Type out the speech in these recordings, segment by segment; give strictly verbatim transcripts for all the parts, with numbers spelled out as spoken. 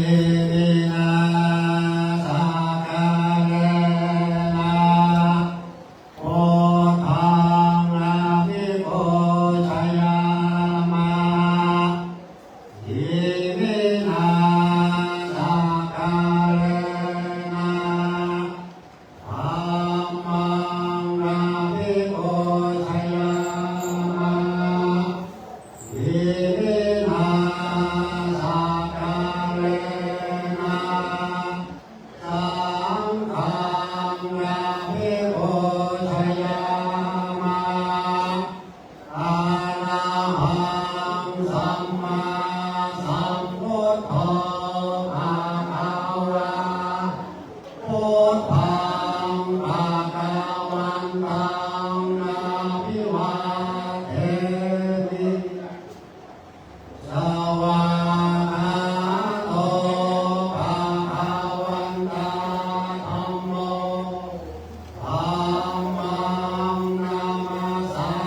Iminā sakkārena buddhaṃ abhipūjayāma. Iminā sakkārena dhammaṃ abhipūjayāma. Iminā sakkārena saṅghaṃ abhipūjayāma. Arahaṃ sammāsambuddho bhagavā, buddhaṃ bhagavantaṃ abhivādemi. Svākkhāto bhagavatā dhammo, dhammaṃ namassāmi.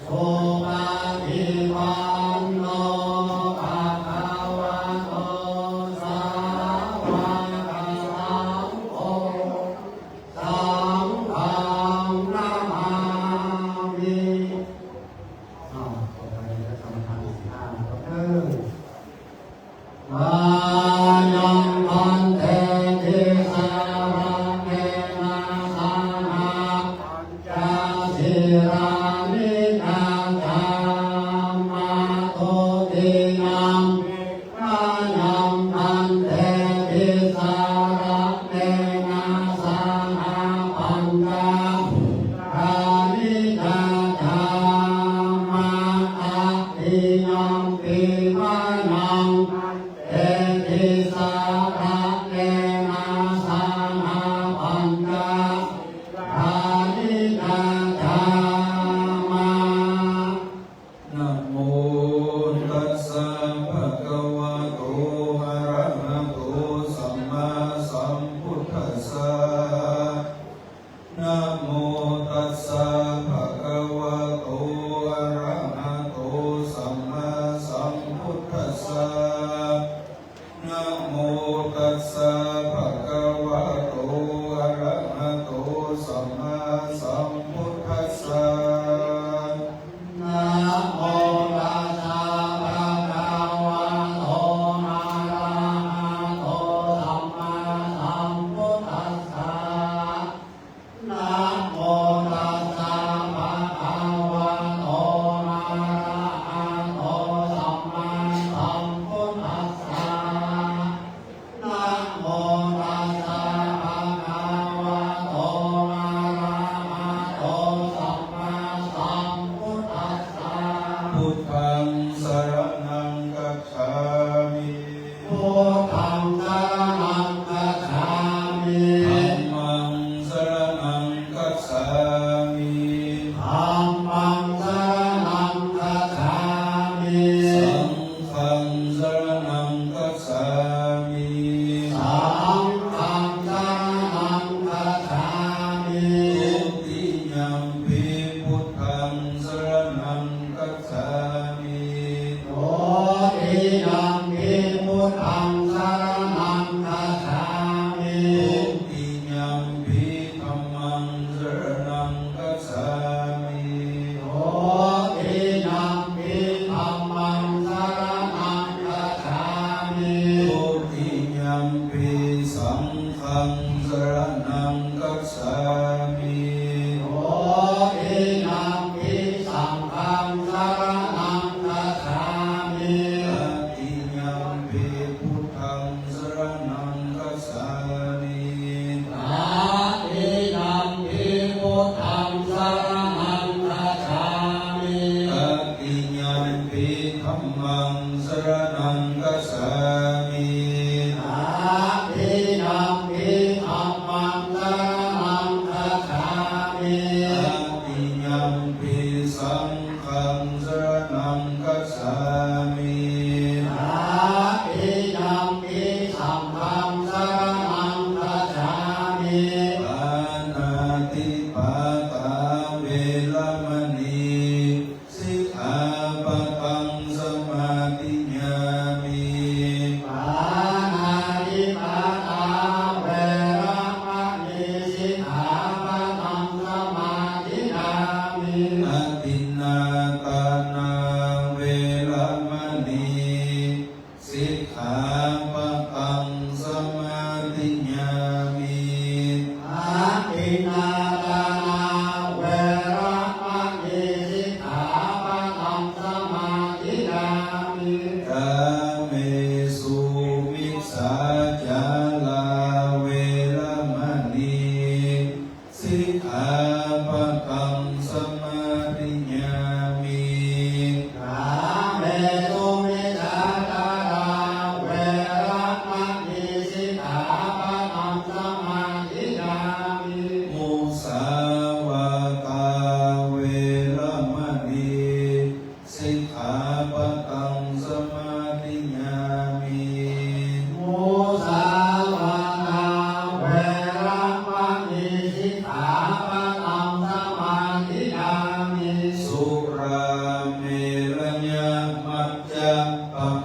Supaṭipanno bhagavato sāvakasaṅgho, saṅghaṃ namāmi. อ้าว ต่อไปจะสมาทานศีลห้านะครับ เด้อ Mayaṃ bhante tisaraṇena saha pañca sīlāni yācāma. Dutiyampi mayaṃ bhante tisaraṇena saha pañca sīlāni yācāma. Tatiyampi mayaṃ bhante tisaraṇena saha pañca sīlāni yācāma. Namo tassa bhagavato arahato sammāsambuddhassa. Namo tassa bhagavato arahato sammāsambuddhassa. Namo tassa bhagavato arahato sammāsambuddhassa. Namo tassa bhagavato arahato sammāsambuddhassa. Namo tassa bhagavato arahato sammāsambuddhassa. Namo tassa bhagavato arahato sammāsambuddhassa. Buddhaṃ saraṇaṃ gacchāmi. Buddhaṃ saraṇaṃ gacchāmi. Dhammaṃ saraṇaṃ gacchāmi. Dhammaṃ saraṇaṃ gacchāmi. Saṅghaṃ saraṇaṃ gacchāmi. Saṅghaṃ saraṇaṃ gacchāmi. Dutiyampi buddhaṃ saraṇaṃ gacchāmi. Dutiyampi buddhaṃ saraṇaṃ gacchāmi. Dutiyampi dhammaṃ saraṇaṃ gacchāmi. Dutiyampi dhammaṃ saraṇaṃ gacchāmi. Dutiyampi saṅghaṃ saraṇaṃ gacchāmi. Dutiyampi saṅghaṃ saraṇaṃ gacchāmi. Tatiyampi buddhaṃ saraṇaṃ gacchāmi. Tatiyampi buddhaṃ saraṇaṃ gacchāmi. Tatiyampi dhammaṃ saraṇaṃ gacchāmi. Tatiyampi dhammaṃ saraṇaṃ gacchāmi. Tatiyampi saṅghaṃ saraṇaṃ gacchāmi. Tatiyampi saṅghaṃ saraṇaṃ gacchāmi. Pāṇātipātā veramaṇī sikkhāpadaṃ samādiyāmi.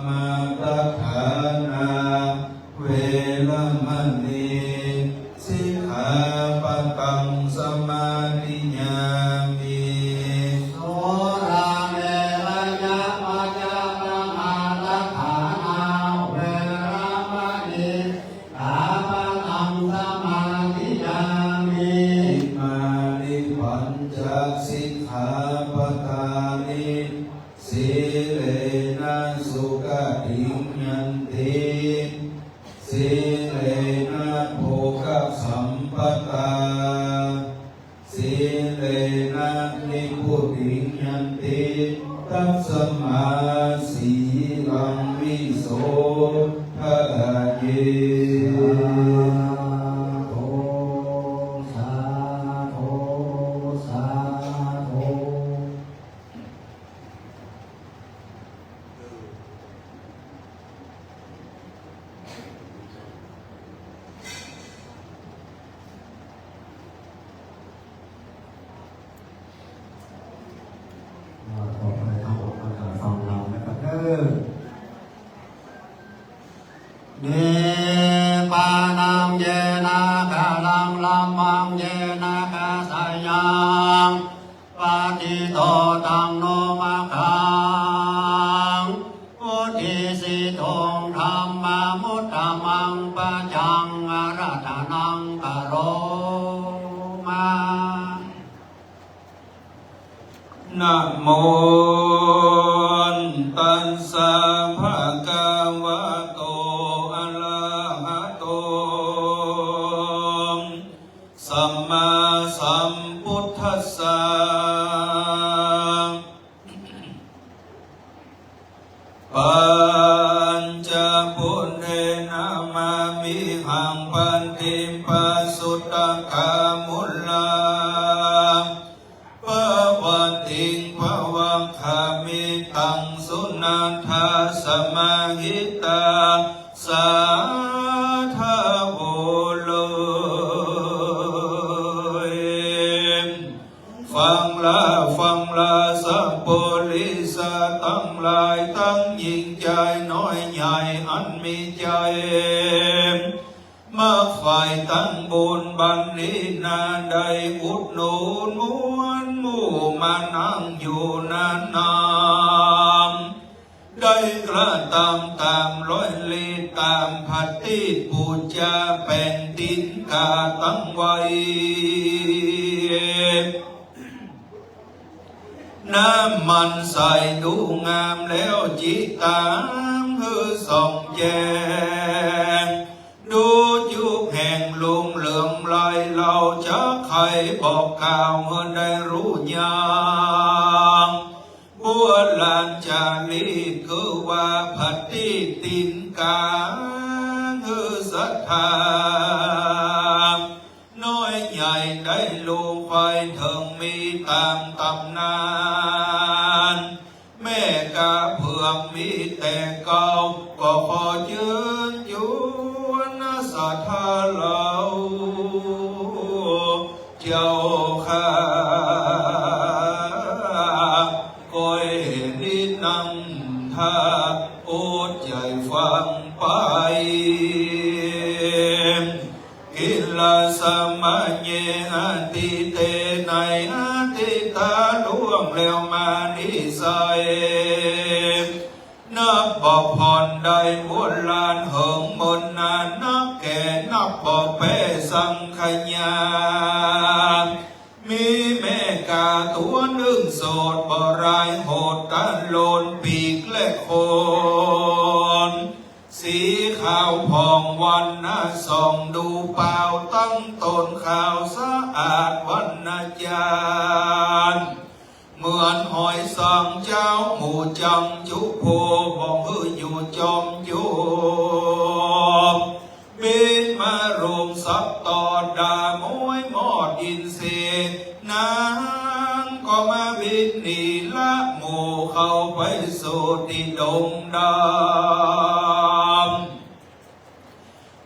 มาทะฐานา เวระมะณี สิกขาปะตัง สมาธิยามิ สุราเมรยะมัจจะปะมาทะฐานา เวระมะณี สิกขาปะตัง สมาธิยามิ อิมานิปัญจสิกขาปะทานิ สีเลนะสุขะติง ยันติ สีเลนะโภคะสัมปะทา สีเลนะนิพพุติง ยันติ ตัสมา สีลัง วิโสทะเย สาธุ สาธุ สาธุ ขออภัยทั้งหมดทั้งหลายฟังธรรมนะครับเด้อ นิพพานัง เยนะ กะลัง ธัมมัง เยนะ กะสะยัง ปะติโต ตัง โน มะขัง วุติสิตุง ธัมมามุตตะมัง ปะจัง อะระหะตะนัง กะโรมะ นะโมตัสสะ ภะคะวะโต อะระหะโต สัมมาสัมพุทธัสสะ ปัญจพุทเทนะ มามิหัง ปะติปะสุตตะกามุลลา ภะวะติง ภะวังคามิตัง สุนะทา สะมาหิตา สาธะโว ฟังลา ฟังลา สัปโปะริสะตังหลาย ตังญิงจายน้อยใหญ่ อันมีใจ๋ มักใฝ่ตังบุญบันนี้นา ได้อุดหนุนมวลหมู่มานั่งอยู่นานๆ ได้กระตำต๋ามร้อยลี้ ต๋ามผะตี้ปู๋จาแป๋งตี๋นก๋าตั้งไว้ น้ำมันใสดูงามแล้ว จิตางหื้อส่องแจ้ง ดูจุแห่งลุงเหลืองไล เฮาจะใค่บอกกล่าวหื้อได้ฮู้ยัง บัวลานจารีตคือว่าผะตี้ตี๋นก๋า หื้อศรัทธา น้อยใหญ่ได้ฮู้ใค่เถิงมีต๋ามต๋ำนาน แม่กาเผือกมีแต่เก่า ก็ขอเจิญจวนศรัทธาเฮา เจ้าข้า ก้อยนิดนังถ้าอดใจ๋ฟังไป กิลสะมะเย อตีเต ในอดีตาล่วงแล้วมานี้ไซร้ นับบ่ผ่อนได้บัวลานเหิงเมินนานนัก แก่นับบ่แป๊สังขยา มีแม่กาตั๋วนึ่งโสดบ่ร้ายโหด ตาโลนปีกและโคน สีขาวผ่องวรรณะส่องดูเปล่า ตั้งตนขาวสะอาดวรรณจาร์ เหมือนหอยสังเจ้าหมู่จังจุโภ บ่หื้ออยู่จอมจุบ บินมารุมสับตอดด่าโมยมอดอินทรีย์ นางก็มาบินหนีละหมู่เข้าไปสู่ตี้ดงดำ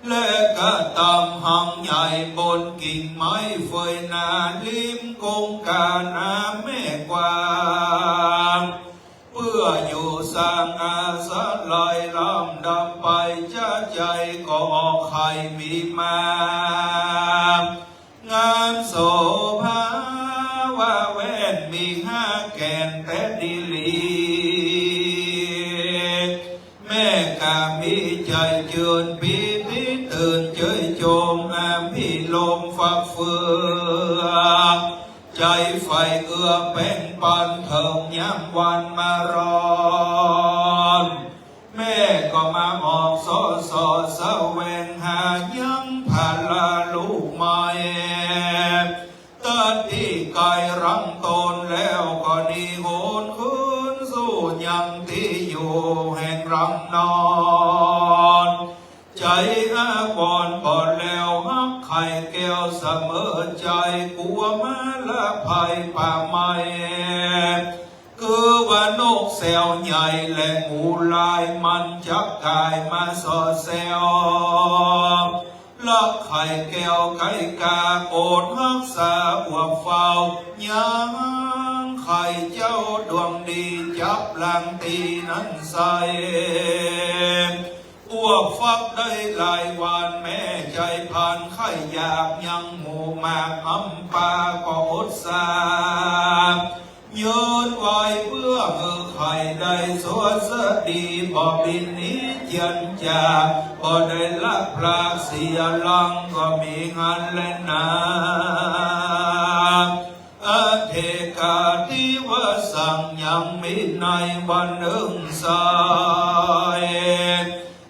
และกระตำหังใหญ่บนกิ่งไม้เฟยนาริมกงกาน้ำแม่กว้าง เปื้ออยู่ สร้างอาศัยลำดับไป จ๊ะใจ๋ก็ออกไข่มีมา งามโสภาว่าแว่นมีห้าแก่นแต๊ดีหลี แม่ก็มีใจ๋จืนปีติตื่นเจยจมอภิรมย์ฟักเฟือ ใจ๋ใฝ่เอื้อแป้งปันเถิงยามวันมาร้อน แม่ก็มาออกเซาะเสาะแสวงหายังพาลาลูกใหม่ ตัดตี้ไก๋รังตนแล้วก็หนีโหนคืนสู่ยังตี้อยู่แห่งรังนอน ใจ๋อาวรณ์บ่แลวฮักไข่แก้วเสมอใจ๋ กั๋วมลภัยป่าไม้ คือว่านกแสวใหญ่และงูลายมันจักก่ายมาสอดแสว ลักไข่แก้วไก๋กา โอดฮักษาอวบเฝ้า ยังไข่เจ้าดวงดีจับหลังตี้นั้นใส่ อวบฟักได้หลายวัน แม่ใจ๋พลันไข้อยากยังหมู่หมากอำปาก็อดสา ยืนไหว้เปื้อหื้อไข่ได้สวัสดี บ่บินหนีเจียนจ๋า บ่ได้ลักพลาเสียหลังก็มีหั้นแลนา อเถกาทิวสังยังมีในวันนึ่งไส้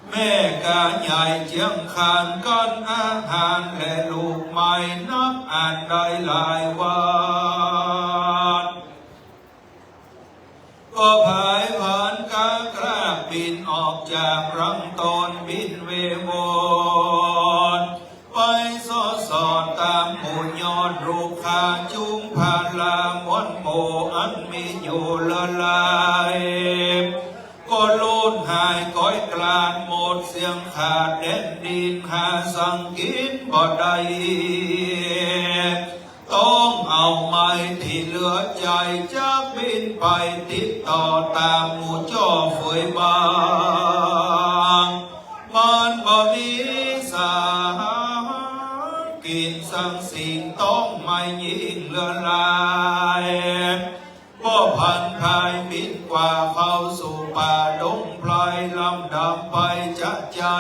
แม่ก๋าใหญ่เจียงคานกั้นอาหารและลูกใหม่นับอันได้หลายวัน ก็ผายผานก๊ากล้าบินออกจากรังตนบินเววน ไปสอดสอดต๋ามหมู่ยอดลูกขาจุงพาลาม้วนหมู่อันมีอยู่เลือหลาย ก็ลูดหายก้อยกลาดหมดเสี้ยงขาดแดนดินหาสังกิ๋นบ่ได้ ต้องเอาไม้ตี้เหลือใจ๋จักบินไปติดต่อต๋ามหมู่จ้อเฟยบาง มันบ่มีสาหากิ๋นสังสิ่งต้องไม้ยิ่งเลือหลาย ก็พลันพายบินกว่าเข้าสู่ป่าดงไพรลำดับไปจ๊ะใจ๋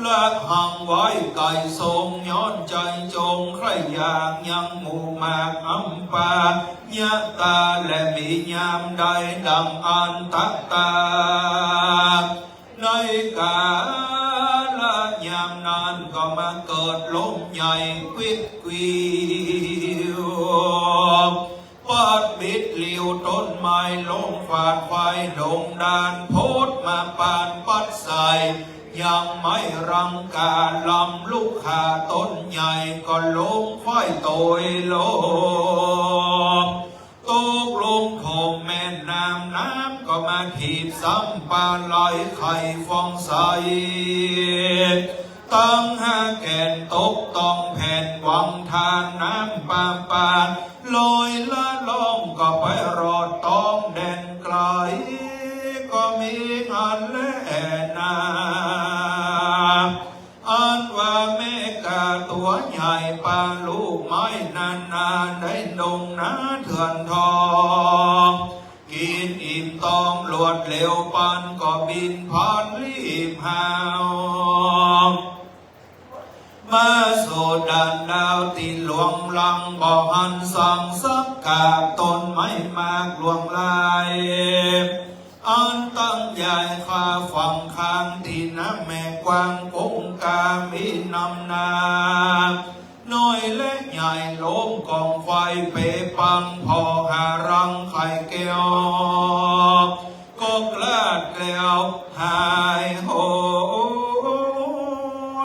ละหังไหว้ไก่ทรงย้อนใจ๋จงใคร่อยากยังหมู่หมากอำปายะตา และมียามใดดังอันตะตา ในกาละยามนั้นก็มาเกิดลมใหญ่ควิดควิว ปัดบิดหลิ้วต้นไม้ล้มฟาดไฟดงดานโพดมาปานปัดใส่ ยังไม้รังกาลำลูกขาต้นใหญ่ก็ล้มไขว้โตยลง ตกลงโถมแม่น้ำ น้ำก็มาถีบซ้ำปาไหลไขว่ฟองใส ตึงห้าแก่นตกต้องแผ่นวังทานน้ำปาปาน ลอยละล่องก็ไปรอดต้องแดนไก๋ ก็มีหั้นแลนา อันว่าแม่ก๋าตั๋วใหญ่ปาลูกไม้นานา ได้ดงนาเถื่อนทอง กิ๋นอิ่มต้องรวดเร็วปันก็บินพลันลีบหาว มาสู่ด่านดาวตี้หลวงลัง บ่หันสังสักกาบต้นไม้มากหลวงหลาย อันตั้งใหญ่คาฝั่งข้างตี้น้ำแม่กว้างกงกามีนำนา น้อยและใหญ่ล้มกองไขว่เปปัง ผ่อหารังไข่แก้ว ก็กล้าดแกล้วหายโห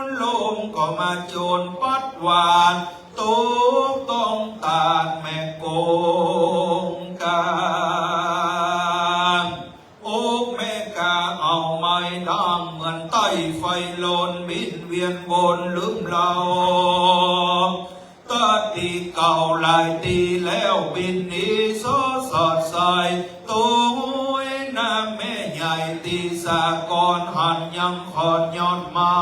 น ลมก็มาโจนปัดหวาด ตกต้องตาดแม่กงกา อกแม่ก๋าเอาไม้ด้างเหมือนใต้ไฟลนบินเวียนวนลืมเล่า ตัดตี้เก่าหลายตี้แล้วบินหนีสอดสอดใส่ โต ติสากรหันยังขอนยอดไม้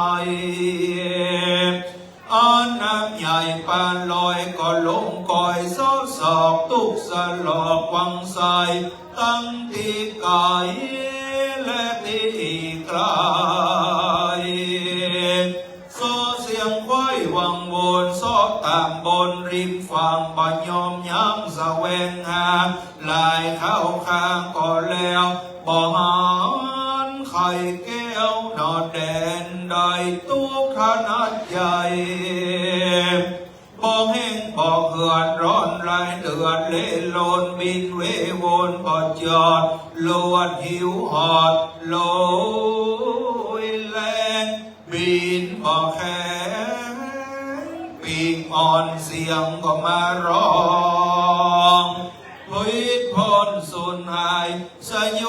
อันน้ำใหญ่ปานลอยก็ลงกอยซอกศอกตุ๊กสลอกวังไส ตังตี้ไก๋และตี้ใก้ ซอเสียงควายวังวน ซอต๋ามบนริมฝั่ง บ่ยอมยั้งแสวงหา หลายคราวข้าก็แล้ว บ่หันไข่แก้วหนอแดนใด ตุ๊กข์ถนัดใหญ่ บ่แห้งบ่เหือดร้อนลายเดือด เล่นโลนบินเววนบ่จอด ลวดหิวหอดโลยแลง บินบ่แข็ง ปีกอ่อนเสียงก็มาร้อง พลิดพ้นสูญหาย สย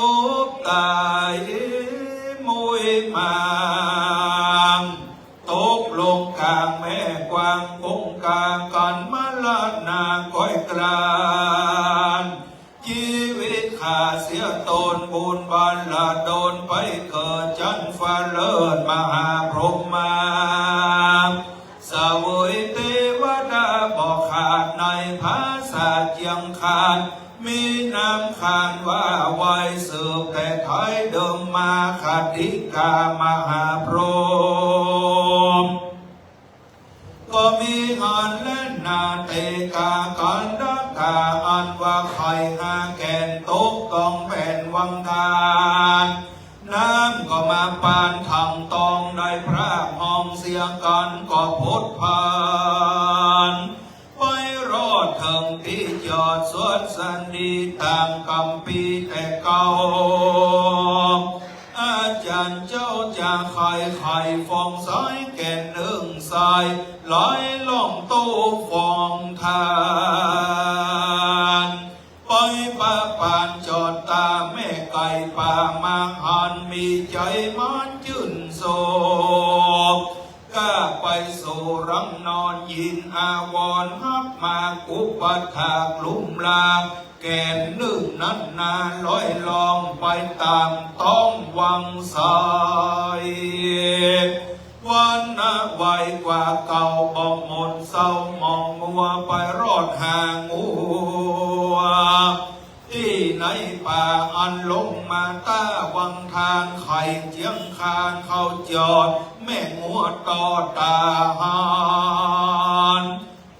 บต๋ายมุยมาง ตกลงก๋างแม่กว้าง คงก๋ากั๋นมรณาก้อยกลาน จีวิตข้าเสียตน บุญบารดลไปเกิดจั๊นฟ้าเลิศมหาพรหมา เสวยเตวดาบ่ขาด ในภาษาเจียงคาน มีนามขานว่าไหว้สืบแต่ไท้เดิมมา คติกามหาพรหม ก็มีหันแลนา เตกากันดกา อันว่าไข่ห้าแก่นตกต้องแผ่นวังทาน น้ำก็มาปานถังตอง ได้พรากห้องเสียกั๋นก็พดพาน ไปรอดเถิงตี้จอดสวนสันดี ต๋ามกำปีแต่เก่า อาจ๋ารย์เจ้าจะไขไขฟองใส แก่นนึ่งใส ไหลล่องโต้ฟองทาน ไปปะปานจอดต๋าแม่ไก่ป่ามาหัน มีใจ๋มันจื้นโศก ก้าไปสู่รังนอน ยินอาวรณ์ฮับมา กุปัฏฐากลุ่มลา แก่นนึ่งนั้นนาลอยล่องไปต๋ามต้องวังไส วรรณะไวกว่าเก่า บ่หม่นเศร้าหมองมัว ไปรอดหางัว ตี้ในป่าอันลงมาต้าวังทาน ไข่เจียงคานเข้าจอด แม่งัวต่อต๋าหัน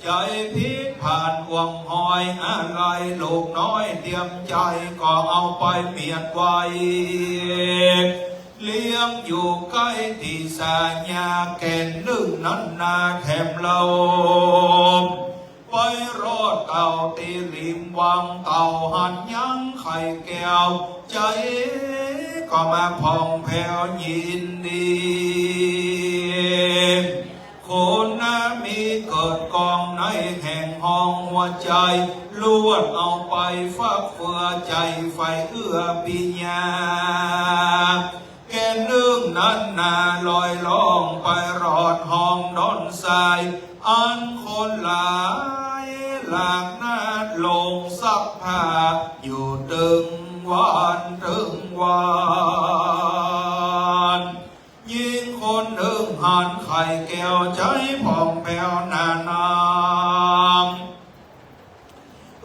ใจ๋ผิดผ่านห่วงหอยอาลัย ลูกน้อยเตรียมใจ๋ก็เอาไปเมียดไว้ เลี้ยงอยู่ใก้ตี้สายา แก่นนึ่งนั้นนาแถมเล่า ไปรอดเต่าตี้ริมวัง เต่าหันยังไข่แก้ว ใจ๋ก็มาผ่องแผ้วยินดี คนนามีเกิดกองในแห่งห้องหัวใจ๋ ลวดเอาไปฟักเฟือใจ๋ใฝ่เอื้อปิญญา แก่นนึ่งนั้นนาลอยล่องไปรอดห้องดอนทราย อันคนหลายหลากหน้าลงซักผ้าอยู่ตึงวันตึงวัน ยิ่งคนนึ่งหันไข่แก้วใจ๋ผ่องแผ้วหน้าน้ำ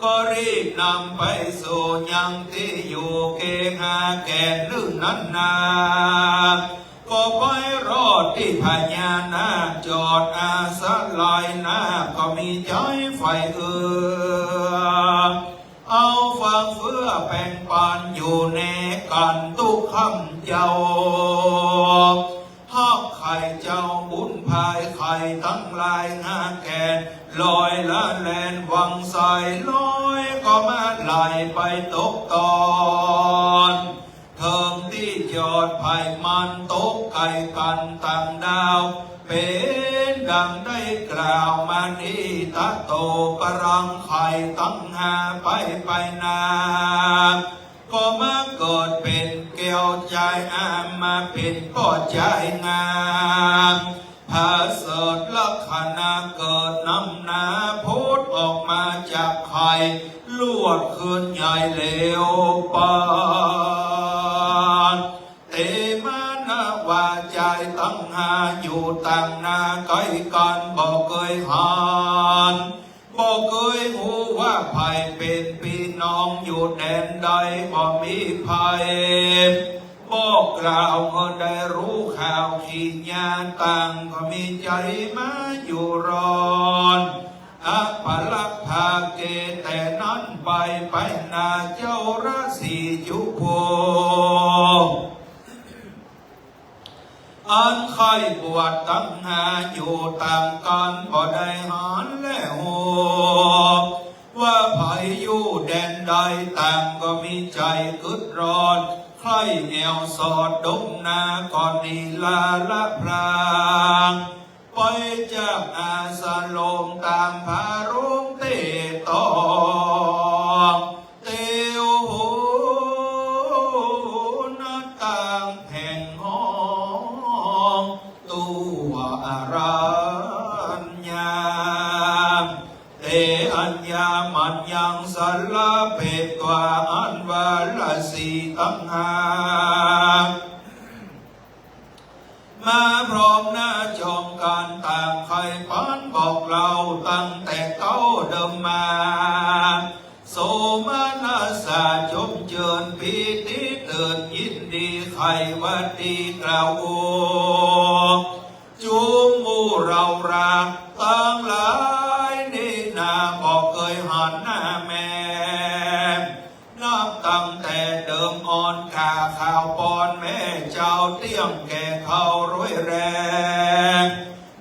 ก็รีบนำไปสู่ยังตี้อยู่เกหาแก่นนึ่งนั้นนา ก็ไปรอดตี้พญานาคจอดอาศัยนาค ก็มีใจ๋ใฝ่เอื้อ เอาฟักเฟือแป่งปันอยู่แนกั๋นตุ๊กค่ำเจ้า ฮับไข่เจ้าบุญพายไข่ตังหลายหาแก่น ลอยละแล่นวังไส ลอยก็มาไหลไปตกตอน เถิงตี้จอดไผ่มันตกไก๋กั๋นตังดาว เป๋นดังได้กล่าวมานี้ ตะโตกรังไข่ตังหาไปไปนา ก็มาเกิดเป๋นแก้วใจ๋อามาเป๋นป้อใจ๋งาม ผาเสริฐลักษณะเกิดนำนา ผุดออกมาจากไข่ ลวดขึ้นใหญ่เหลวปาน มนวาจายตังห้าอยู่ต่างหน้าใก้กั๋นบ่เกยหัน บ่เกยฮู้ว่าใผเป๋นปี้น้องอยู่แดนใด บ่มีใผบอกกล่าวหื้อได้ฮู้ข่าว ขี้หญ้าต่างก็มีใจ๋มาอยู่รอน อปลักขาเก แต่นั้นไป ไปหน้าเจ้าราศีจุฑู อันใค่บวชตังห้าอยู่ต่างกั๋น บ่ได้หันแลฮู้ ว่าใผอยู่แดนใด ต่างก็มีใจ๋กึ๊ดร้อน ใค่แอ่วสอดดงนา ก็หนีลาละพราง ไปจากอาสรมต๋ามผาโลงเต๊ะตอง เตียวโหนต่างแห่งห้อง ตั๋วอรัญญา เตอัญญามัญญังสลเปตวา อันว่าราศีตังห้า มาพร้อมหน้าจองกั๋น ต่างใค่ปันบอกเล่าตั้งแต่เก๊าเดิมมา โสมนัสสะจมเจิญ ปีติเติบยินดี ใค่ว่าดีกล่าว จุมหมู่เราราตังหลายนี้นา บ่เกยหันหน้าแม่ นับตั้งแต่เดิมอ่อน ข้าข้าวป้อนแม่เจ้า เตี้ยงแก่เข้าโรยแรง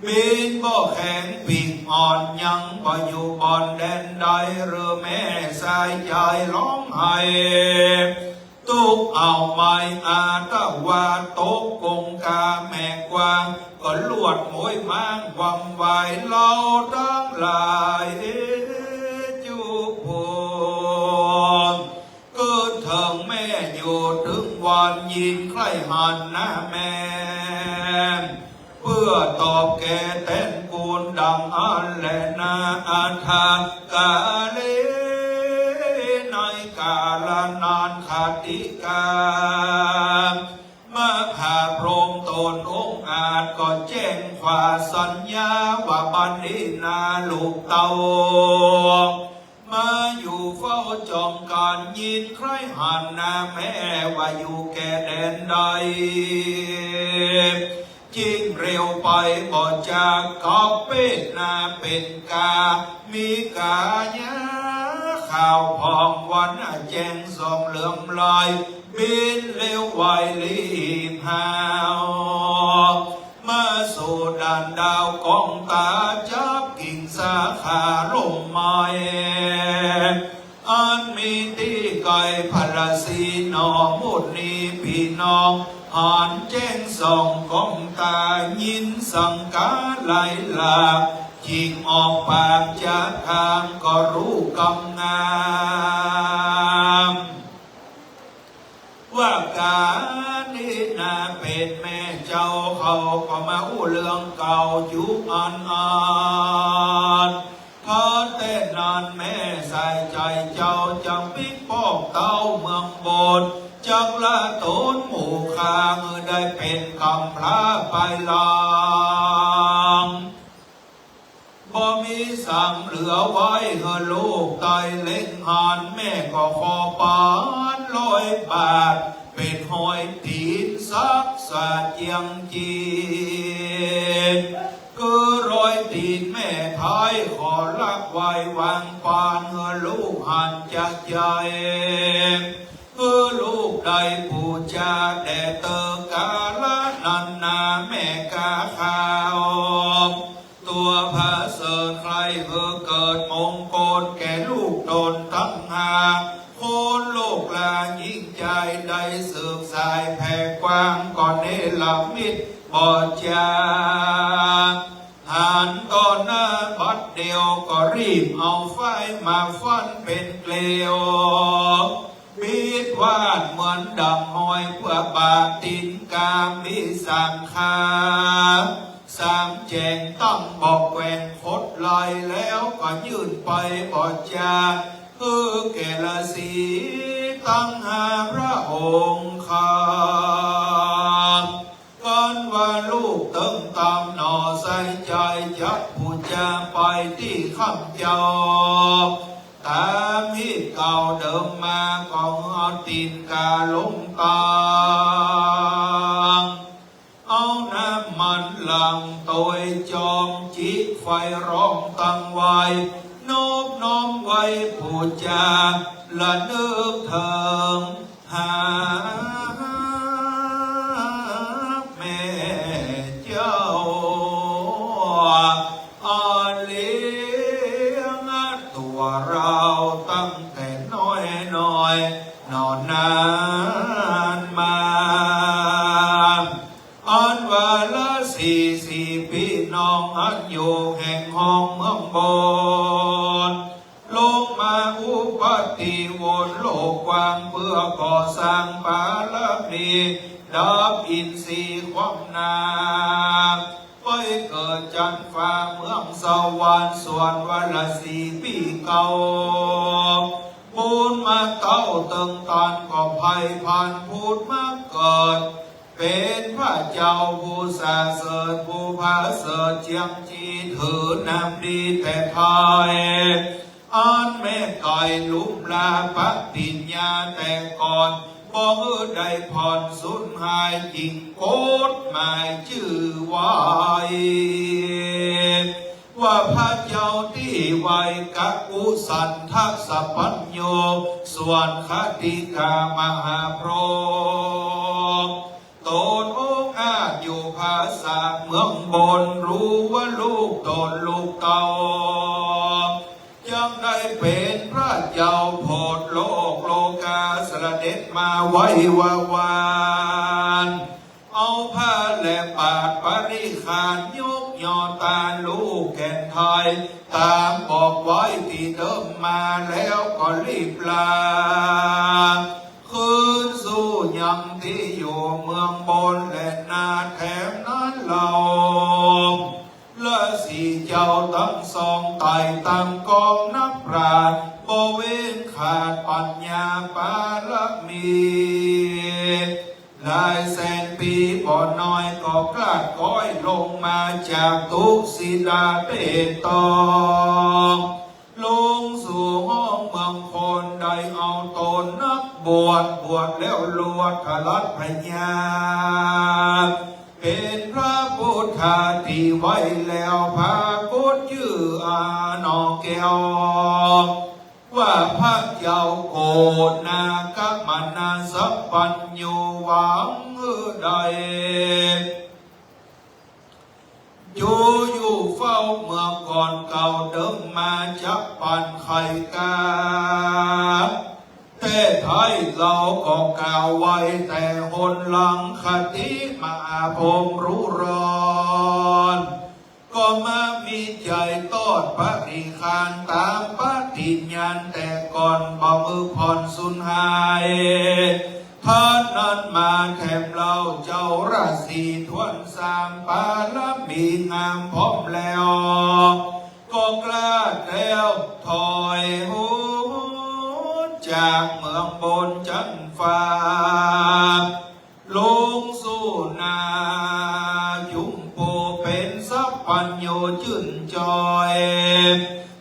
บินบ่แข็งปีกอ่อน ยังบ่อยู่บ่อนแดนใด หรือแม่สายใจ๋ฮ้องไห้ ตุ๊กข์เอาไม้อาตวาด ตกกงกาแม่กวาง ก็ลวดโหยม้างวำวาย เฮาตังหลายจุฑู กึ๊ดเถิงแม่อยู่ตึงวัน ยินใคร่หันหน้าแม่ เปื้อตอบแก่แตนกูลดังอั้นแลนา อัฏฐกาเล ในกาละนานคติกาล มหาพรหมต๋นองอาจก็แจ้งความสัญญาว่าบัดนี้นาลูกเต้า มาอยู่เฝ้าจองกั๋น ยินใคร่หันหน้าแม่ว่าอยู่แก่แดนใด จิ่งเร็วไปบ่จา กับเปตนาเป๋นกา มีกายาขาวผ่อง วันแจ้งส่องเหลือมลอย บินเร็วไวลีบหาว มาสู่ด่านดาวกองตา จับกิ่งสาขาล่มไม้ อันมีตี้ใก้พระราศีหนอ หมู่นี้ปี้น้อง หันแจ้งส่องกองตา ยินสังกาไหลหลาก จิ่งออกปากจากคางก็ฮู้กำงาม ว่ากานี้นาเป๋นแม่เจ้า เขาก็มาอู้เรื่องเก่าจุอันอัน เพราะแต่นั้นแม่สายใจ๋เจ้า จักปิ๊กปอกเต้าเมืองบน จักละต๋นหมู่ข้า หื้อได้เป๋นกำพร้าไปหลัง บ่มีสังเหลือไว้หื้อลูกไต้เล็งหัน แม่ก็ขอปานร้อยบาท เป๋นฮอยตี๋นสักสาเจียงจี คือรอยตี๋นแม่ไท้ ขอละไว้วางปานหื้อลูกหันจากใจ๋ หื้อลูกได้ปู๋จาแด่เต๋อกาละนั้นนา แม่กาขาว ตั๋วผาเสริฐใคร่หื้อเกิดมงคลแก่ลูกต๋นตังห้า คนลูกหลานยิ่งใจ๋ได้สืบสายแผ่กว้าง ก็เนรมิตบ่จา หันต่อหน้าบัดเดี่ยว ก็รีบเอาฝ้ายมาฟันเป๋นเกลียว ปิดวาดเหมือนดั่งฮอย เปื้อบ่าตี๋นกามีสามขา สามแจ๋งตั้งบ่แกว่งคดไหล แล้วก็ยื่นไปบ่จา หื้อแก่ราศีตังห้าพระองค์ข้า เจ้า ต๋ามฮีตเก่าเดิมมา ก็หื้อตี๋นก๋าลงตาง เอาน้ำมันหลั่งโตยจอม จิกไฟร้องตั้งไหว้ นอบน้อมไหว้ปู๋จา ระนึกเถิง หาแม่เจ้า อันเลี้ยงตั๋วเฮาตั้งแต่น้อยๆ นานนานมา อันว่าราศีสี่พี่น้องอันอยู่แห่งห้องเมืองบน ลงมาอุบัติวนโลกกว้างเปื้อก่อสร้างปารมี ดับอินทรีย์ความหนัก ไปเกิดจั๊นฟ้าเมืองสวรรค์ ส่วนว่าราศีสี่พี่เก่า บุญมาเต้าเติงตานก็ใผ่ผ่านผุดมาเกิด เป๋นพระเจ้าผู้สาเสริฐ ผู้ผาเสริฐเจียมจี๋ ถือนามดีแต่ไท้ อันแม่ไก่ลุ่มลาปฏิญญาแต่ก่อน บ่หื้อได้ผ่อนสูญหาย จึงกฎหมายจื้อไว้ ว่าพระเจ้าตี้ไหว้กะกุสันทะสัพพัญญู ส่วนคติกามหาพรหม ต๋นองอาจอยู่ผาสาทเมืองบน ฮู้ว่าลูกต๋นลูกเต้า จักได้เป๋นพระเจ้าโผดโลกโลกา เสด็จมาไหว้วาวัน เอาผ้าและบาตรบริขาร ยกยอต้านลูกแก่นไท้ ต๋ามบอกไว้ตี้เดิมมา แล้วก็รีบลา คืนสู่ยังตี้อยู่เมืองบน และนาแถมนั้นเล่า ราศีเจ้าตังสอง ไต่ต๋ามกองนักปราชญ์ บ่เว้นขาดปัญญาปารมี หลายแสนปี๋บ่น้อย ก็กล้าก้อยลงมาจากตุสิตาเปตองค์ ลงสู่ห้องเมืองคน ได้เอาต๋นนักบวช บวชแล้วลวดขลัดพญา เป๋นพระพุทธาตี้ไหว้แล้ว ผากฏจื้ออาหนอแก้ว ว่าพระเจ้าโกณากมนาสัพพัญญู หวังหื้อได้ อยู่อยู่เฝ้าเมืองก่อนเก่าเดิมมา จักปันไขกา แต่ไท้เฮาก็กล่าวไว้แต่หนหลัง คติมหาพรหมรู้ร้อน ก็มามีใจ๋ตอดบริขารต๋ามปฏิญญาณแต่ก่อน บ่หื้อผ่อนสูญหาย เถิดนั้นมาแถมเล่า เจ้าราศีถ้วนสาม ปารมีงามพร้อมแล้ว ก็กล้าแคล้วถอยหนจากเมืองบนจั๊นฟ้า ลงสู่นาจุมปู เป๋นสัพพัญญูจื้นจอย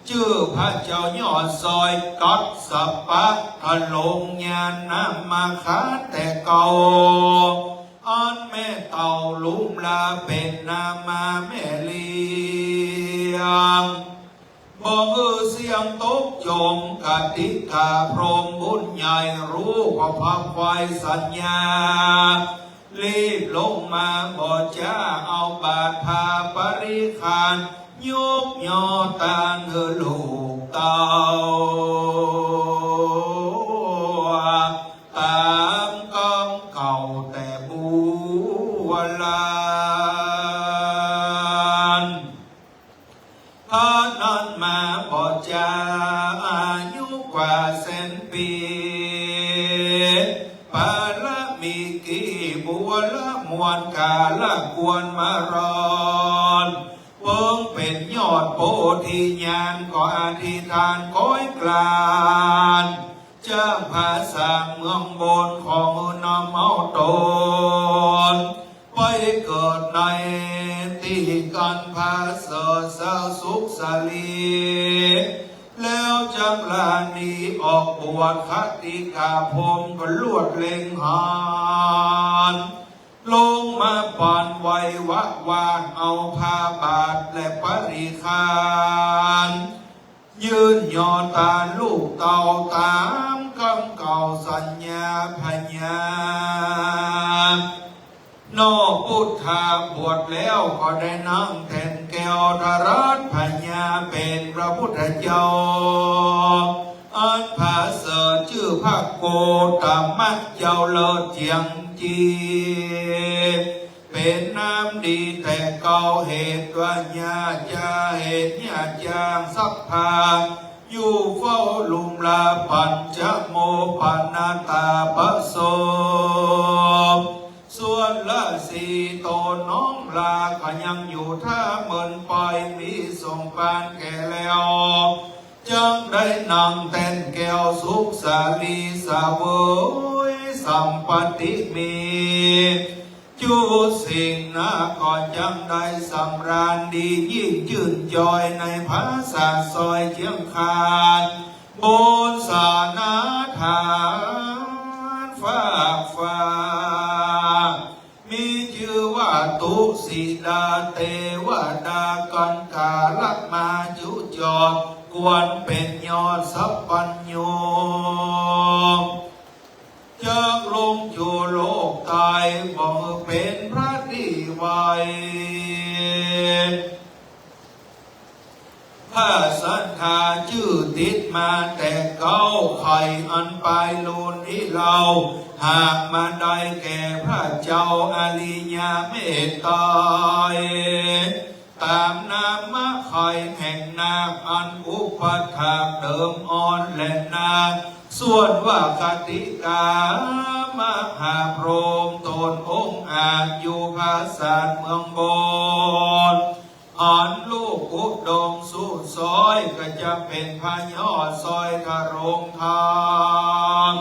จื้อพระเจ้ายอดซอย กัสสปะ ทะลงยานมาคาแต่เก่า อันแม่เต้าลุ่มลาเป๋นนามาแม่เลี้ยง บ่หื้อเสี้ยงตกจม กติกาพรหมบุญใหญ่ ฮู้ก็พับไขว่สัญญา รีบลงมาบ่จ๊า เอาบาตรผ้าบริขาร ยกยอต้านหื้อลูกเต้า ต๋ามกำเก่าแต่บู๋ราณ เถิดนั้นมาบ่จ๊า อายุกว่าแสนปี๋ ปารมีกี่บัวละมวล กาละกวนมารอน เปิงเป๋นยอดโพธิญาณ ก็อธิษฐานก้อยกลาน จ้างผาสาทเมืองบน ขอหื้อนำเอาต๋น ไปเกิดในตี้ กันผาเสริฐสาวสุขสาลี แล้วจักลาหนีออกบวชคติกาพรหมก็ลวดเล็งหาญ ลงมาปั๋นไหว้วะวานเอาผ้าบาตรและปริขาร ยื่นยอตานลูกเต้าต๋ามกำเก่าสัญญาพญา เนาะ พุทธาบวชแล้วก็ได้นั่งแท่นแก้วถราชพญาเป๋นพระพุทธเจ้า อันผาเสริฐจื้อพระโกตมะเจ้าเลิศเจียงจี เป๋นนามดีแต่เก่า เหตุว่าญาจา เหตุญาจางสัพพา อยู่เฝ้าลุมลาปัญจโมปนตาประสบ ส่วนราศีโตน้องลาก็ยังอยู่ถ้าเมินไป มีสองปานแก่แล้ว จักได้นั่งแท่นแก้วสุขสาลีเสวยสัมปัตติมี จุสิ่งนาก็จักได้สำราญดียิ่งจื้นจอยในผาสาทซอยเจียงคาน บนสานาฐานฟากฟ้า มีจื้อว่าตุสิดาเตวดากันกาละมาจุจอด ควรเป๋นยอดสัพพัญญู จักลงจุโลกใต้ บ่หื้อเป๋นพระตี้ไหว พระสัตถาจื้อติดมาแต่เก๊า ใค่อันปายลูนนี้เล่า หากมาได้แก่พระเจ้าอริยเมตไตร ต๋ามนามะไขแห่งนาคอันอุปัฏฐากเดิมอ่อนแลนา ส่วนว่าคติกามหาพรหมต๋นองค์อาจอยู่ผาสาทเมืองบน อันลูกอุดมสุดซอยก็จะเป๋นพระยอดซอยทรงธรรม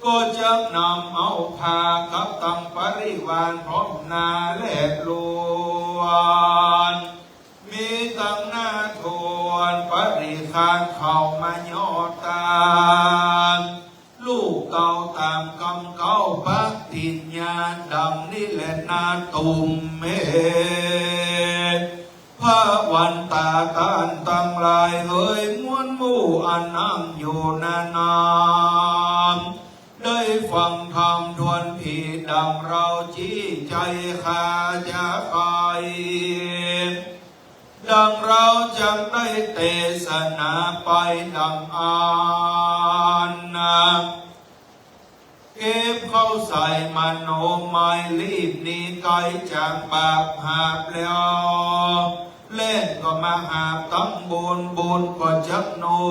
ก็จักนำเอาพากับตังปริวารพร้อมหน้าและลวง มีตังนาถวนปริขารเข้ามายอตาน ลูกเต้าต๋ามกำเก๊าปฏิญญาดังนี้แลนา ตุมเม พระวันตาต้านตังหลายเหย มวลหมู่อันนั่งอยู่หน้านั้น ได้ฟังธรรมถ้วนทีดังเฮาจี้ใจ๋ข้าจะใค่ ดังเฮาจักได้เตสนาไปดังอั้นนา เก็บเข้าใส่มโนมัย รีบหนีไก๋จากบาปหาบแล้ว แล่นก็มาหาบตังบุญ บุญก็จักหนุ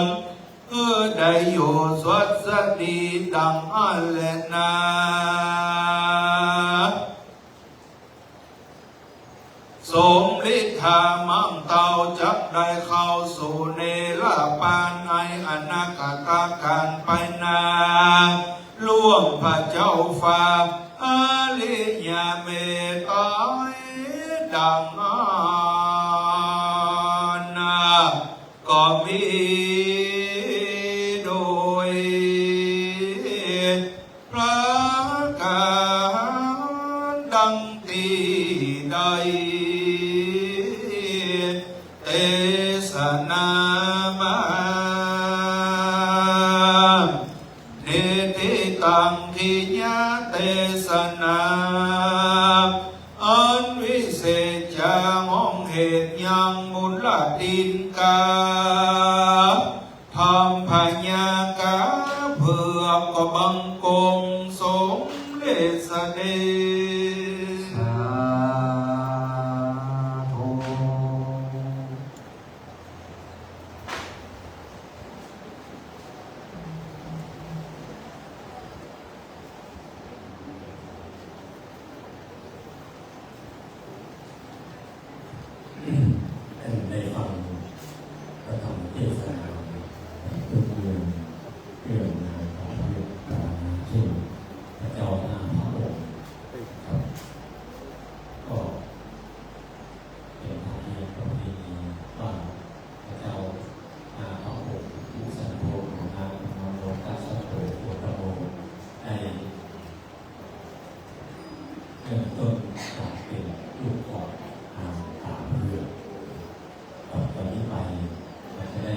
น หื้อได้อยู่สวัสดีดังอั้นแลนา สมฤทธามังเต้าจักได้เข้าสู่เนรปานในอนาคตกาลไปหน้า ล่วงพระเจ้าฟ้าอริยเมตไตรดังอั้นนา ก็มีโดยประก๋านดังตี้ได้เตสนามา นิติตัง กิริยาเตสนา อันวิเศษจ๋าห้องเหตุยังมูลตินกา ธรรมพยากาเผือกก็บังคมสมเร็จเสด็จ สาธุ ได้ฟังพระธรรมเทศนาทุกเรื่อง เรื่องราวของพระพุทธศาสนา ซึ่งพระเจ้าห้าพระองค์ครับ เริ่มต้นจากเป๋นลูกขอดตาเผือก ต่อนี้ไปก็จะได้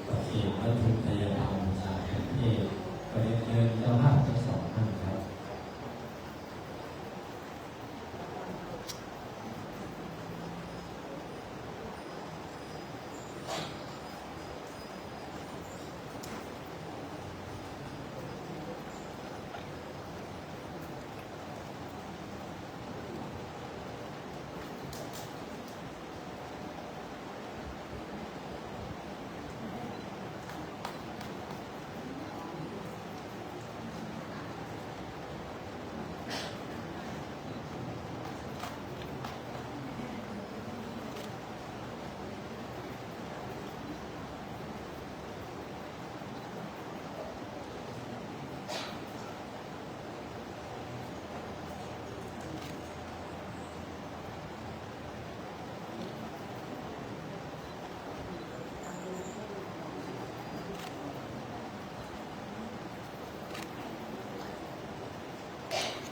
ประเคนวัตถุไทยธรรมจากประเทศ ขอเรียนเชิญเจ้าภาพทั้งสองท่านครับ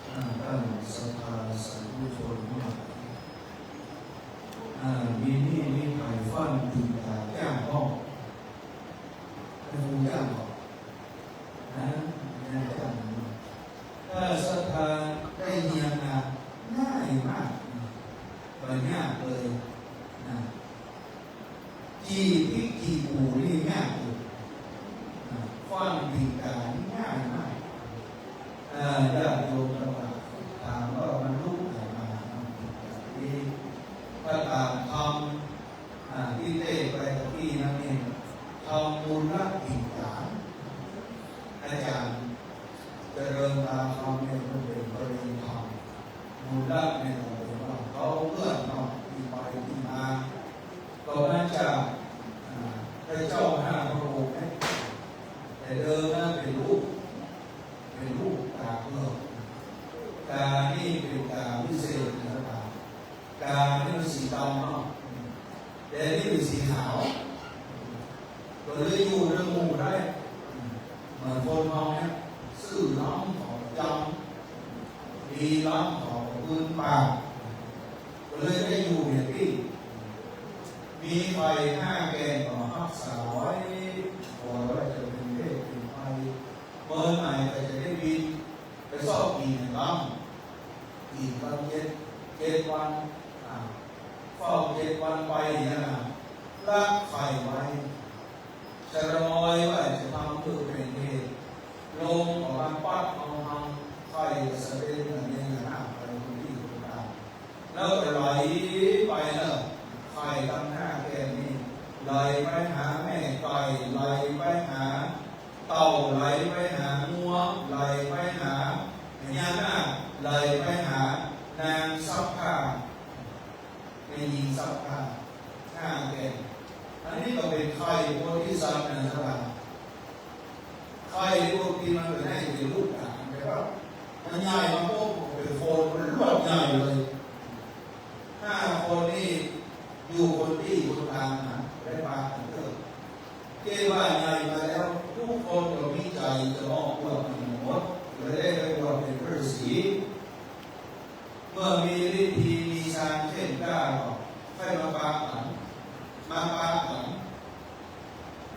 อ่า ต้านศรัทธาสาธุชนทั้งหลาย อ่า มีนี่มีไถ่ฟ้านติ่งต๋าจ้างพ่อง ไปฮู้จ้างพ่อง นะ นะ จ้างพ่อง ถ้าศรัทธาได้เฮียนนะ ง่ายมาก บ่ยากเลยนะ จี่พริกจี่ปูนี่ยากอยู่นะ ฟ้านติ่งต๋านี่ง่ายมาก เอ่อ ญาติโยมทั้งหลายถามว่ามันรู้อะไรมา มันติ่งต๋านี่ ถ้าต๋ามธรรม อ่า ตี้เทศน์ไปตะกี้นั้นเนี่ย ธรรมมูลละติ่งต๋า อาจ๋ารย์เจริญตาคำเนี่ย เปิ้นเป๋นปริญญาธรรม มูลละเนี่ย เปิ้นว่าเฮาเปื้อนเนาะ ตี้ไปตี้มา ก็มาจาก อ่า พระเจ้าห้าพระองค์เนี่ย แต่เดิมนะเป๋นลูก เป๋นลูกต๋าเผือก ต๋านี่เป๋นต๋าวิเศษนะ ต๋า ต๋านี่มันสีดำเนาะ แต่นี่มันสีขาว ก็เลยอยู่ในหมู่ได้ เหมือนคนเฮาเนี่ย ซื่อล้ำขอประจ๋ำ ดีล้ำขอประปื้นปาก ก็เลยได้อยู่เนี่ยตี้ มีไข่ห้าแก่นก็ฮักษาไว้ ขอไว้จะเป๋นเพศเป๋นภัย เมินไหนก็จะได้บิน ไปซอกกิ๋นเนี่ยล้ำ กิ๋นล้ำเจ็ด เจ็ดวัน อ่า เฝ้าเจ็ดวันไปเนี่ยนะ ละไข่ไว้ ชะลอยไว้จะทำเปื้อเป๋นเหตุ ลมก็มาปั๊ดเอาทำไข่สะเด็นอย่างนี้นะ ไปคนตี้คนตาง แล้วก็ไหลไปเนอะ ไข่ตังห้าแก่นนี่ ไหลไปหาแม่ไก่ ไหลไปหาเต่า ไหลไปหางัว ไหลไปหาพญานาค ไหลไปหานางซักผ้า แม่ญิงซักผ้า ห้าแก่น อันนี้ก็เป๋นไข่โพธิสัตว์นะ ไข่พวกตี้มันเป๋นไอ้เป๋นลูกหลาน แต่ว่ามันใหญ่มาปุ๊บ เป๋นคน มันลวดใหญ่เลย ห้าคนนี่อยู่คนตี้คนตางนะ ได้ปากั๋นเต๊อะ เจ้าว่าใหญ่มาแล้ว กู้คนก็มีใจ๋จะออกบวชกั๋นหมด เลยได้ไปบวชเป๋นฤๅษี เมื่อมีฤๅธีมีฌานเข้มกล้าก็ค่อยมาปากั๋น มาปากั๋น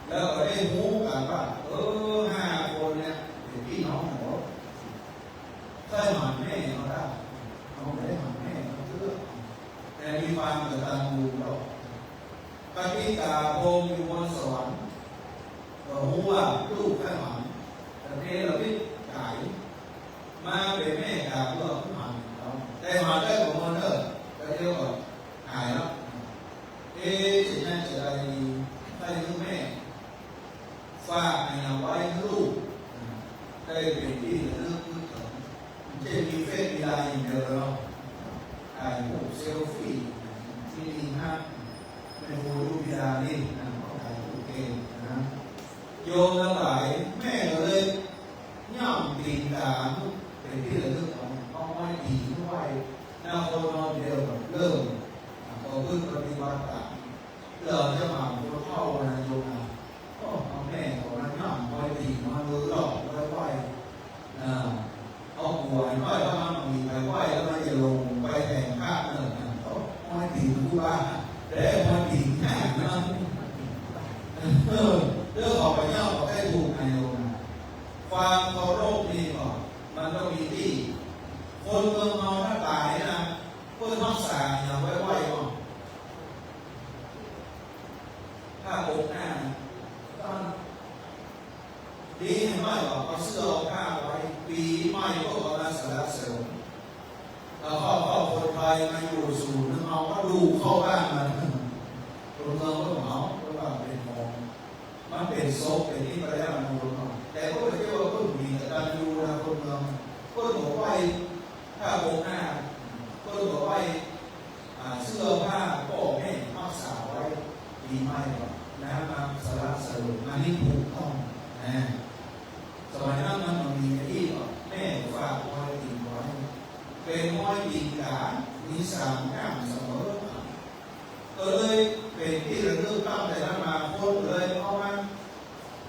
แล้วก็ได้ฮู้กั๋นว่า เออ ห้าคนเนี่ยเป๋นปี้น้องกั๋นหมด ค่อยหันแม่เฮาได้ เฮาบ่ได้หันแม่เฮาเตื้อ แต่มีความกตัญญูต่อ กติกาพรหมอยู่บนสวรรค์ ก็ฮู้ว่าลูกใค่หัน แต่เนรมิตก๋าย มาเป๋นแม่ก๋าเปื้อหันเฮา แต่หันได้ของมันเน่อ แต่เดียวก็หายแล้ว เอ๊ะ จะยังจะได้ดี ใค่หื้อแม่ ฝากอันเนี้ยไว้หื้อลูก ได้เป๋นตี้ระลึกนึกเถิง จะมีเฟซมีไลน์อย่างเดียวแล้ว ถ่ายรูปเซลฟี่ ที่นี่นะ แม่ครูยุพิดานี่นะ ก็ถ่ายรูปเก่งนะ โยมทั้งหลาย แม่ก็เลยย่ำติ่งต๋าเป๋นตี้ระลึกของ เอาไว้ดีไว้ นะ คนเราเดียวเริ่ม อ่ะ ก็พึ่งปฏิบัติต๋าม เรื่องจะมาคนเฒ่านะโยมนะ ก็เอาแม่เขามาย่ำไว้ดี มามือหลอกไว้ไหว้ อ่า เอาหัวไว้ ถ้ามันมีใผไหว้แล้วมันจะลง คนเมืองเฮาตังหลายนะ เปิ้นฮักษาหยังไว้ไหว้ก่อ ถ้าองค์หน้า ดีไหมวะ เอาเสื้อเอาผ้าไว้ ปี๋ใหม่ก็เอามาสรรเสริญ แล้วก็เอาคนไทยมาอยู่สู่เมืองเฮาก็ดูเข้าบ้านมัน คนเมืองก็เหมา เพราะว่าเป๋นของ มันเป๋นศพ เป๋นนี่ไปแล้วมันลงมา แต่ก็ไม่ใช่ว่าเปิ้นมีกตัญญูนะ คนเมือง เปิ้นก็ไหว้พระองค์หน้า เปิ้นก็ไหว้ อ่า เสื้อผ้าพ่อแม่ฮักษาไว้ ดีไหมวะ นะ มาสรรเสริญ อันนี้ถูกต้องนะ สมัยนั้นมันบ่มีไอ้นี่หรอก แม่ก็ฝากห้อยตี๋นไว้ เป๋นห้อยตี๋นก๋าน มีสามก้านเสมอ ก็เลยเป๋นตี้ระลึกตั้งแต่นั้นมา คนเลยเอามา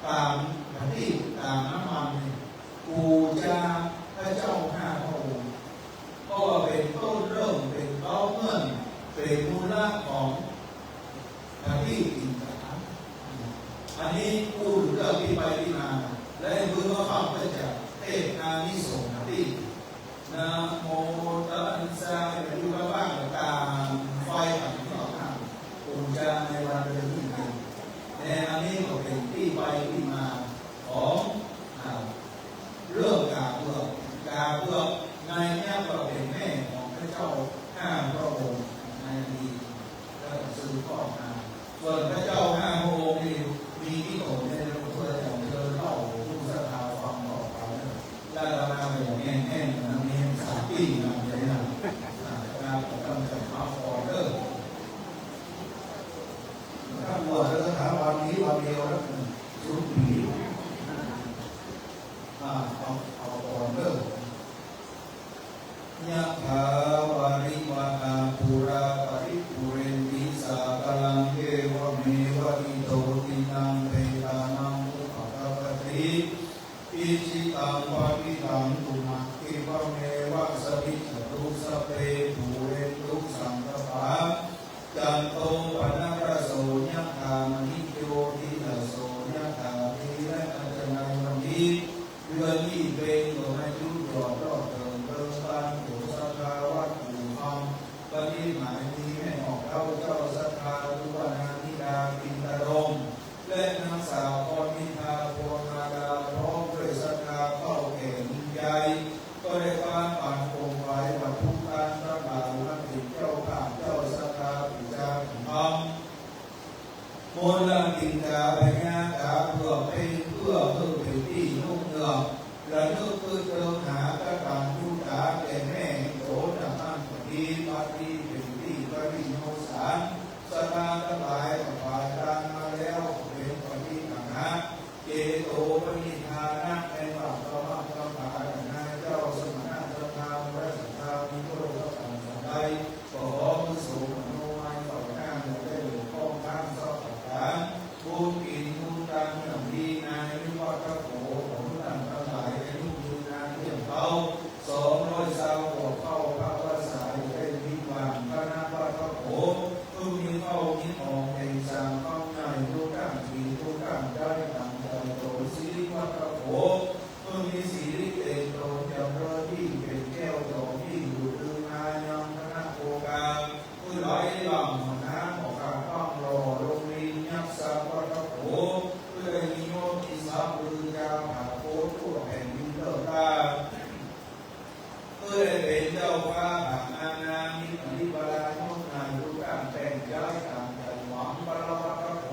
ต๋ามผะตี้ ต๋ามน้ำมันนี่ ปู๋จาพระเจ้าห้าพระองค์ เพราะว่าเป๋นต้นเริ่ม เป๋นเก๊าเงื่อน เป๋นมูลละของผะตี้ตี๋นก๋าน อันนี้อู้เรื่องตี้ไปตี้มา และเมื่อข้าพเจ้าจะเทศน์อานิสงส์ผะตี้ นะโมตัสสะ อยู่กับบ้านก็ต๋าม ไฟอันนี้ออกมา ปู๋จาในวันเดือนนี้นะ แต่อันนี้ก็เป๋นตี้ไปตี้มาของ อ่า เรื่องก๋าเบือก ก๋าเบือกในเนี้ยก็เป๋นแม่ของพระเจ้าห้าพระองค์ในอดีต แล้วก็สืบทอดมา ส่วนพระเจ้าห้าพระองค์นี่มีตี้โต๋นในพระพุทธเจ้า เชิญเล่าผู้ศรัทธาฟังต่อไปเนอะ อาตมาก็อย่างแน่นๆ นะ มีสามตี้นะ เดี๋ยวนะ อ่า อาตมาก็ตั้งใจ๋มาก่อนเด้อ ถ้าบวชแล้วถามวันนี้วันเดียวนะ สุดปี๋ อ่า เอา เอาก่อนเด้อ ยะถาวาริวะหาปูราปะริปูเรนติสาคะลัง เอวะเมวะอิโตทินังเปตานังอุปะกัปปะติ อิจฉิตังปัตถิตังตุมหัง ขิปะเมวะสะมิชฌะตุ สัพเพปูเรนตุสังกะปา จันโทปะนะระโส ยะถามะณิโชติระโส ยะถา ดีและอาจารย์ในวันนี้ เดือนยี่เพ็ญก็มาจุดยอดรอดเถิงเติมบานโขศรัทธาวัตถุธรรม วันนี้หมายมีแม่หมอกเก๊าเจ้าศรัทธา หรือว่านางนิดา ปินตะดง และนางสาวพรมินทา พวงมาลา พร้อมด้วยศรัทธาเข้าแก่นิยาย ก็ได้ปานปานคงไว้ว่าทุกท่านทั้งหลายมาเป๋นเจ้าภาพเจ้าศรัทธาปู๋จาธรรม มนต์ละปินตาพญาตาเพื่อเป๋น เพื่อหื้อเป๋นตี้นุ่งเนือง ระลึกคือเติมหากตัญญูตาแก่แม่โตนดังนั้นก็ดี บัดนี้เป๋นตี้ปรินิพพาน ศรัทธาทั้งหลายก็ผ่านลานมาแล้ว เป๋นปฏิฆะหะ เจโตปนิทานะ แม่นว่าธรรมะคำสอนนายเจ้าสมณะศรัทธา พระศรัทธามีโลกธรรมสันใด ก็ขอมือสูงอนุมานต่อหน้า อย่าได้หลงข้องข้างซอกประการ บุญกินบุญตามอย่างดี นายนิวัฒโข ของท่านทั้งหลาย อายุยืนนานเยี่ยมเขา สองร้อยซาวขวบเข้าพรรษา อย่าได้ผิดหวัง คณะวัฒโข ผู้มีเข้ามีของเป่งสางคำใหญ่ ทุกด้านศีลทุกด้านได้ดังใจโต สิริวัฒโข ผู้มีสิริเต็มตน จำเริญยิ่ง เป๋นแก้วจอมยิ่ง อยู่ลือมายังคณะโภคา ผู้ไหลหลั่งหัวน้ำออกข้างล่องหล่อลงลิง ยักษ์สังวัฒโข ผู้ได้มียศมีศักดิ์ลือจาผาโพธิ์ทั่วแผ่นดินโลกา ผู้ได้เป๋นเจ้าฟ้าผาอาณา มีอิทธิปรายุทธ์งามรูปร่างแปลงย้ายตามใจหวัง ปรวัตโข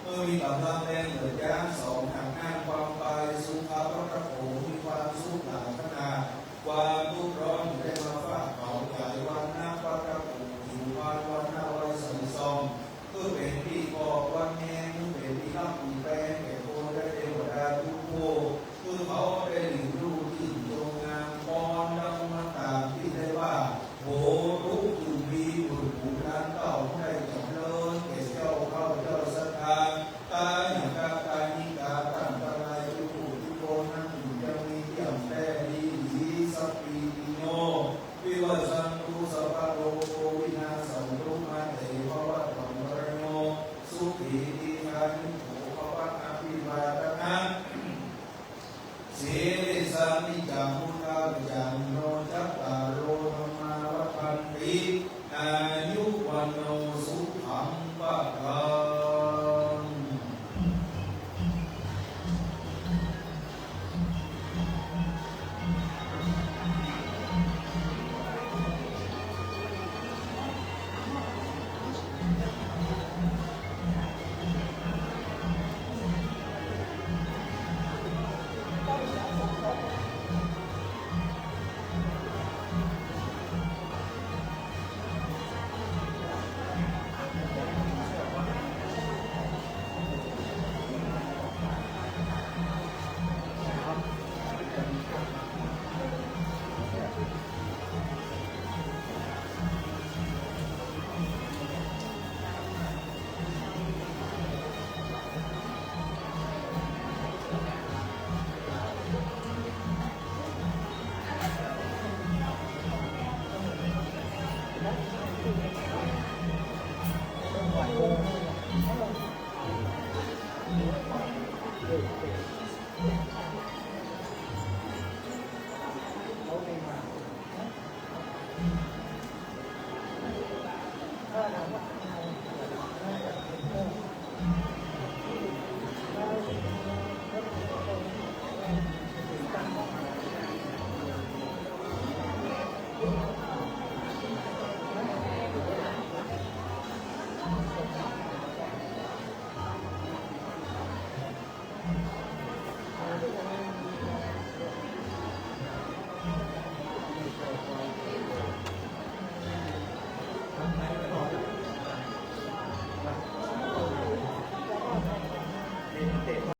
ผู้มีก๋ำลังแรงเหลือจ๊างสองหางห้างความตาย สุขวัฒโข มีความสุขหลายขนาด ความทุกข์ร้อนอยู่ได้มาฟาดเผาไถ วรรณวัฒโข ผิวพรรณวรรณะไว้ใสส่อง เพื่อเป๋นตี้ครอบวันแงง เป๋นตี้ฮักตี้แปงแก่คนและเตวดาทุกพวก คือเขาได้หลิวลู่จื้นจงงาม ปอนดังมันตามตี้ได้ว่า โหตุ